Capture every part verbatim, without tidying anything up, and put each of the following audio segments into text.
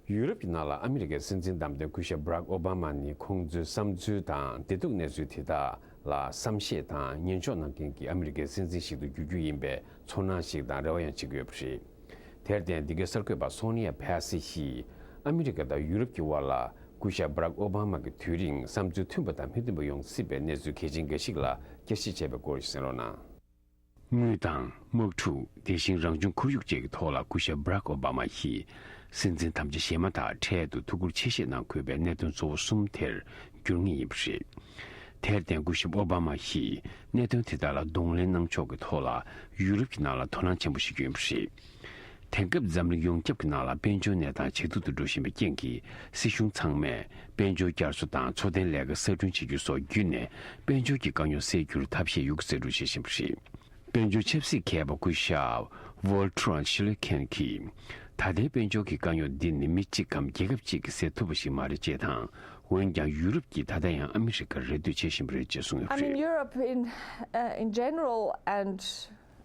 ཡུ་རོབ་ཀྱི་ནང་ལ་ཨ་མི་རི་ཀའི་སྲིད་འཛིན་བདམས་ཐོན་སྐུ་ཞབས་Barack Obama་ནི་ཁོང་ཚོའི་བསམ་ཚུལ་དང་བདེ་སྡུག་གནས་ཚུལ་དེ་དག་ལ་བསམ་ཤེས་དང་ཉན་འཇོག་གནང་མཁན་གྱི་ཨ་མི་རི་ཀའི་སྲིད་འཛིན་ཞིག་ཏུ་འགྱུར་རྒྱུ་ཡིན་པའི་ཚོར་སྣང་ཞིག་དང་རེ་བ་ཡང་བྱེད་ཀྱི་ཡོད་པ་རེད། དེར་བརྟེན། འདི་གའི་གསར་འགོད་པ་Sonya Passy་ཡིས་ཨ་མི་རི་ཀ་དང་ཡུ་རོབ་ཀྱི་དབར་ལ་སྐུ་ཞབས་Barack Obama་གི་དུས་རིང་བསམ་ཚུལ་མཐུན་པ་དང་མི་མཐུན་པ་ཡོང་སྲིད་པའི་གནས་ཚུལ་གལ་ཆེན་འགའ་ཞིག་ལ་བསྐྱར་ཞིབ་བྱས་པའི་སྐོར་ཞིག་གསན་རོགས་གནང་། དངུལ་དང་། དམག་འཁྲུག་དེ་བཞིན་རང་བྱུང་ཁོར་ཡུག་བཅས་ཀྱི་ཐོག་ལ་སྐུ་ཞབས་Barack Obama་ཡིས་སྲིད་འཛིན་དམ་བཅའ་གཞན་མ་དག་འཕྲལ་དུ་ཐུགས་ཁུར་ཆེ་བཞེས་གནང་དགོས་པའི་གནད་དོན་གཙོ་བོ་གསུམ་དེར་འགྱུར་ངེས་ཡིན་པ་རེད། དེར་བརྟེན་སྐུ་ཞབས་ཨོ་བྷ་མ་ཡིས་གནད་དོན་དེ་དག་ལ་གདོང་ལེན་གནང་ཕྱོགས་ཀྱི་ཐོག་ལ་ཡུ་རོབ་ཀྱི་ནང་ལ་དོ་སྣང་ཆེན་པོ་ཞིག་ཡོད་པ་རེད། དེང་སྐབས་འཛམ་གླིང་ཡོངས་ཁྱབ་ཀྱི་ནང་ལ་དཔལ་འབྱོར་གནས་སྟངས་ཇེ་སྡུག་ཏུ་འགྲོ་བཞིན་པའི་རྐྱེན་གྱིས་སྲིད་གཞུང་ཚང་མས་དཔལ་འབྱོར་བསྐྱར་གསོ་དང་འཚོ་རྟེན་ལས་ཀ་གསར་སྐྲུན་བྱེད་རྒྱུ་སོགས་བརྒྱུད་ནས་དཔལ་འབྱོར་གྱི་དཀའ་རྙོག་སེལ་རྒྱུར་ཐབས་ཤེས་ཡོད་རྒུ་རྩལ་སྤྲུགས་བྱེད་བཞིན་པ་རེད། དཔལ་འབྱོར་ཆབ་སྲིད་མཁས་པ་སྐུ་ཞབས་Walter Schlichting་གིས། ད་ལྟའི་དཔལ་འབྱོར་གྱི་དཀའ་རྙོག་འདི་ནི་མི་གཅིག་གམ་རྒྱལ་ཁབ་གཅིག་གིས་སེལ་ཐུབ་པ་ཞིག་མ་རེད་ཅེས་དང་། འོན་ཀྱང་ཡུ་རོབ་ཀྱིས་ད་ལྟ་ཡང་ཨ་མི་རི་ཀར་རེ་ལྟོས་བྱེད་བཞིན་པ་རེད་ཅེས་གསུངས་ཡོད་པ་I mean, རེད། Europe in, uh, in general and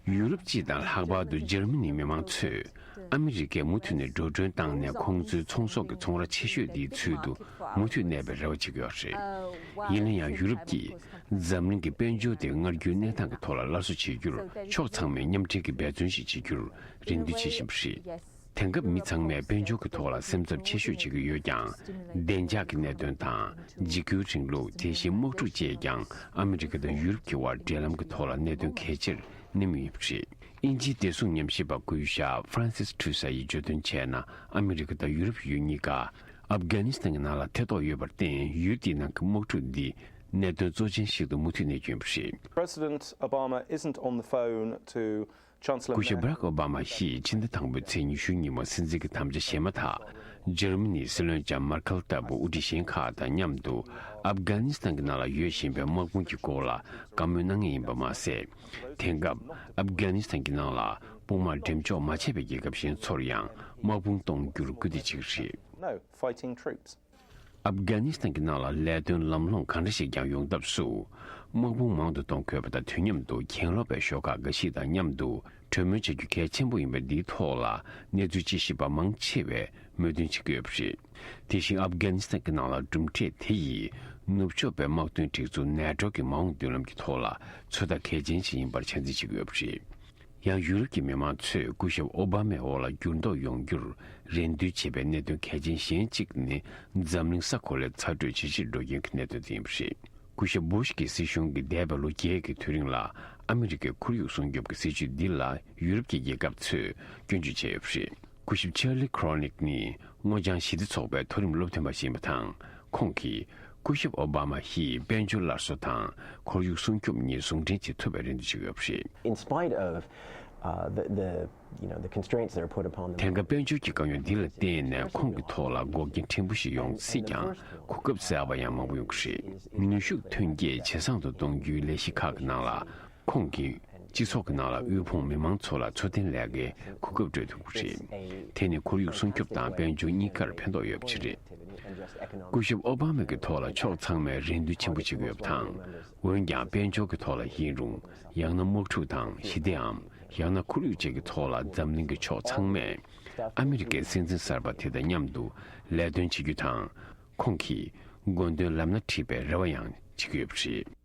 ཡུ་རོབ་སྤྱི་དང་ལྷག་པར་དུ་འཇར་མ་ནིའི་མི་མང་ཚོས་ཨ་མི་རི་ཀས་མུ་མཐུད་ནས་འགྲོ་གྲོན་བཏང་ནས་ཁོང་ཚོའི་ཚོང་ཟོག་གི་ཚོང་ར་ཆེ་ཤོས་འདིའི་ཚུལ་དུ་མུ་མཐུད་གནས་པའི་རེ་བ་བྱེད་ཀྱི་ཡོད་རེད། ཡིན་ན་ཡང་ཡུ་རོབ་ཀྱིས་འཛམ་གླིང་གི་དཔལ་འབྱོར་དེ་སྔར་རྒྱུན་གནས་སྟངས་ཀྱི་ཐོག་ལ་སླར་གསོ་བྱེད་རྒྱུར་ཕྱོགས་ཚང་མས་མཉམ་འབྲེལ་གྱིས་འབད་བརྩོན་ཞིག་བྱེད་རྒྱུར་རེ་འདུན་བྱེད་བཞིན་པ་རེད། དེང་སྐབས་མི་ཚང་མས་དཔལ་འབྱོར་གྱི་ཐོག་ལ་སེམས་འཚབ་ཆེ་ཤོས་བྱེད་ཀྱི་ཡོད་ཀྱང་། བདེ་འཇགས་ཀྱི་གནད་དོན་དང་འཇིགས་སྐུལ་རིང་ལུགས། དེ་བཞིན་དམག་འཁྲུག་བཅས་ཀྱང་ཨ་མི་རི་ཀ་དང་ཡུ་རོབ་ཀྱི་དབར་འབྲེལ་ལམ་གྱི་ཐོག་ལ་གནད་དོན་གལ་ཆེར་གནས་མུས་ཡིན་པ་རེད། དབྱིན་ཇིའི་བདེ་སྲུང་ཉམས་ཞིབ་པ་སྐུ་ཞབས་Francis Truss་ཡིས་བརྗོད་དོན་བྱས་ན། ཨ་མི་རི་ཀ་དང་ཡུ་རོབ་ཡུལ་གཉིས་ཀ་ཨབ་གྷ་ནི་སི་ཐན་གྱི་ནང་ལ་ཐེ་གཏོགས་ཡོད་པར་བརྟེན། ཡུལ་དེའི་ནང་གི་དམག་འཁྲུག་འདི་གནད་དོན་གཙོ་ཆེན་ཞིག་ཏུ་མུ་མཐུད་གནས་རྒྱུ་ཡིན་པ་རེད། President Obama isn't on the phone to Chancellor སྐུ་ཞབས་Merkel. Barack Obama་ཡིས་ཕྱི་ཟླ་དང་པོའི་ཚེས་ཉི་ཤུ་ཉིན་མོ་སྲིད་འཛིན་གྱི་དམ་བཅའ་གཞན་མ་དག་འཇར་མ་ནིའི་སྲིད་བློན་ལྕམ་Merkel་ལྟ་བུ་དབུ་ཁྲིད་གཞན་ཁག་དང་མཉམ་དུ་ཨབ་གྷ་ནི་སི་ཐན་གྱི་ནང་ལ་ཡོད་བཞིན་པའི་དམག་དཔུང་གི་སྐོར་ལ་བཀའ་མོལ་གནང་ངེས་ཡིན་པ་མ་ཟད། དེང་སྐབས་ཨབ་གྷ་ནི་སི་ཐན་གྱི་ནང་ལ་དཔུང་དམག་འགྲེམས་འཇོག་མ་བྱས་པའི་རྒྱལ་ཁབ་གཞན་ཚོར་ཡང་དམག་དཔུང་གཏོང་རྒྱུར་སྐུལ་འདེད་བྱེད་ཀྱི་རེད། No fighting troops. ཨབ་གྷ་ནི་སི་ཐན་གྱི་ནང་ལ་ལས་དོན་ལམ་ལྷོང་གང་འདྲ་ཞིག་ཀྱང་ཡོང་ཐབས་སུ། དམག་དཔུང་མང་དུ་གཏོང་དགོས་པ་དང་། དུས་མཉམ་དུ་གྱེན་ལོག་པའི་ཤོག་ཁག་འགའ་ཞིག་དང་མཉམ་དུ་གྲོས་མོལ་བྱ་རྒྱུ་གལ་ཆེན་པོ་ཡིན་པ་འདིའི་ཐོག་ལ་གནས་ཚུལ་དཔྱད་ཞིབ་པ་མང་ཆེ་བས་མོས་མཐུན་བྱེད་ཀྱི་ཡོད་པ་རེད། དེ་བཞིན་ཨབ་གྷ་ནི་སི་ཐན་གྱི་ནང་ལ་གྲུབ་འབྲས་དེ་ཡིས་ནུབ་ཕྱོགས་པའི་དམག་དོན་སྒྲིག་འཛུགས་ནེ་ཊོ་གི་མ་འོངས་མདུན་ལམ་གྱི་ཐོག་ལ་ཚོད་ལྟ་གལ་ཆེན་ཞིག་ཡིན་པར་ཆ་འཛིན་བྱེད་ཀྱི་ཡོད་པ་རེད། ཡང་ཡུ་རོབ་ཀྱི་མི་མང་ཚོས་སྐུ་ཞབས་ཨོ་བྷ་མའི་འོག་ལ་འགྱུར་ལྡོག་ཡོང་རྒྱུར་རེ་འདུན་བྱེད་པའི་གནད་དོན་གལ་ཆེན་གཞན་གཅིག་ནི། འཛམ་གླིང་ས་གོ་ལའི་ཚ་དྲོད་ཇེ་ཆེར་འགྲོ་རྐྱེན་གྱི་གནད་དོན་དེ་ཡིན་པ་རེད། སྐུ་ཞབས་སྦུ་ཤ་གི་སྲིད་གཞུང་གིས་འདས་པའི་ལོ་བརྒྱད་ཀྱི་དུས་རིང་ལ་ཨ་མི་རི་ཀའི་ཁོར་ཡུག་སྲུང་སྐྱོབ་ཀྱི་སྲིད་ཇུས་འདི་ལ་ཡུ་རོབ་ཀྱི་རྒྱལ་ཁབ་ཚོས་སྐྱོན་བརྗོད་བྱས་ཡོད་པ་རེད། སྐུ་ཞབས་ཆར་ལི་ཁོ་རོ་ནིག་ནི་སྔོ་ལྗང་ཞི་བདེ་ཚོགས་པའི་མཐོ་རིམ་སློབ་སྟོན་པ་ཞིག་ཡིན་པ་དང་། ཁོང་གིས་སྐུ་ཞབས་ཨོ་བྷ་མ་ཡིས་དཔལ་འབྱོར་སླར་གསོ་དང་ཁོར་ཡུག་སྲུང་སྐྱོབ་གཉིས་ཟུང་འབྲེལ་བྱེད་ཐུབ་པའི་རེ་འདུན་བྱེད་ཀྱི་ཡོད་པ་རེད། In spite of, uh, the, the, you know, the constraints that are put upon them. དེང་སྐབས་དཔལ་འབྱོར་གྱི་དཀའ་རྙོག་འདི་ལ་བརྟེན་ནས་ཁོང་གི་ཐོག་ལ་འགོག་རྐྱེན་ཕྲན་བུ་ཞིག་ཡོང་སྲིད་ཀྱང་། གོ་སྐབས་གསར་པ་ཡང་མང་པོ་ཡོང་གི་རེད། ནུས་ཤུགས་ཐོན་སྐྱེད་ཇེ་བཟང་དུ་གཏོང་རྒྱུའི་ལས་གཞི་ཁག་གི་ནང་ལ། ཁོང་གིས་སྤྱི་ཚོགས་ཀྱི་ནང་ལ་དབུལ་ཕོངས་མི་མང་ཚོ་ལ་འཚོ་རྟེན་ལས་ཀའི་གོ་སྐབས་སྤྲོད་ཐུབ་ཀྱི་རེད། དེ་ནི་ཁོར་ཡུག་སྲུང་སྐྱོབ་དང་དཔལ་འབྱོར་གཉིས་ཀར་ཕན་ཐོགས་ཡོད་པ་ཞིག་རེད། སྐུ་ཞབས་ཨོ་བྷ་མ་གི་ཐོག་ལ་ཕྱོགས་ཚང་མས་རེ་འདུན་ཆེན་པོ་བྱེད་ཀྱི་ཡོད་པ་དང་། འོན་ཀྱང་དཔལ་འབྱོར་གྱི་ཐོག་ལ་ཡིན་རུང་། ཡང་ན་དམག་འཁྲུག་དང་ཞི་བདེའམ། ཡང་ན་ཁོར་ཡུག་བཅས་ཀྱི་ཐོག་ལ་འཛམ་གླིང་གི་ཕྱོགས་ཚང་མས་ཨ་མི་རི་ཀའི་སྲིད་འཛིན་གསར་པ་དེ་དང་མཉམ་དུ་ལས་དོན་བྱེད་རྒྱུ་དང་། ཁོང་གིས་དགོས་འདུན་ལམ་སྣ་ཁྲིད་པའི་རེ་བ་ཡང་བྱེད་ཀྱི་ཡོད་པ་རེད།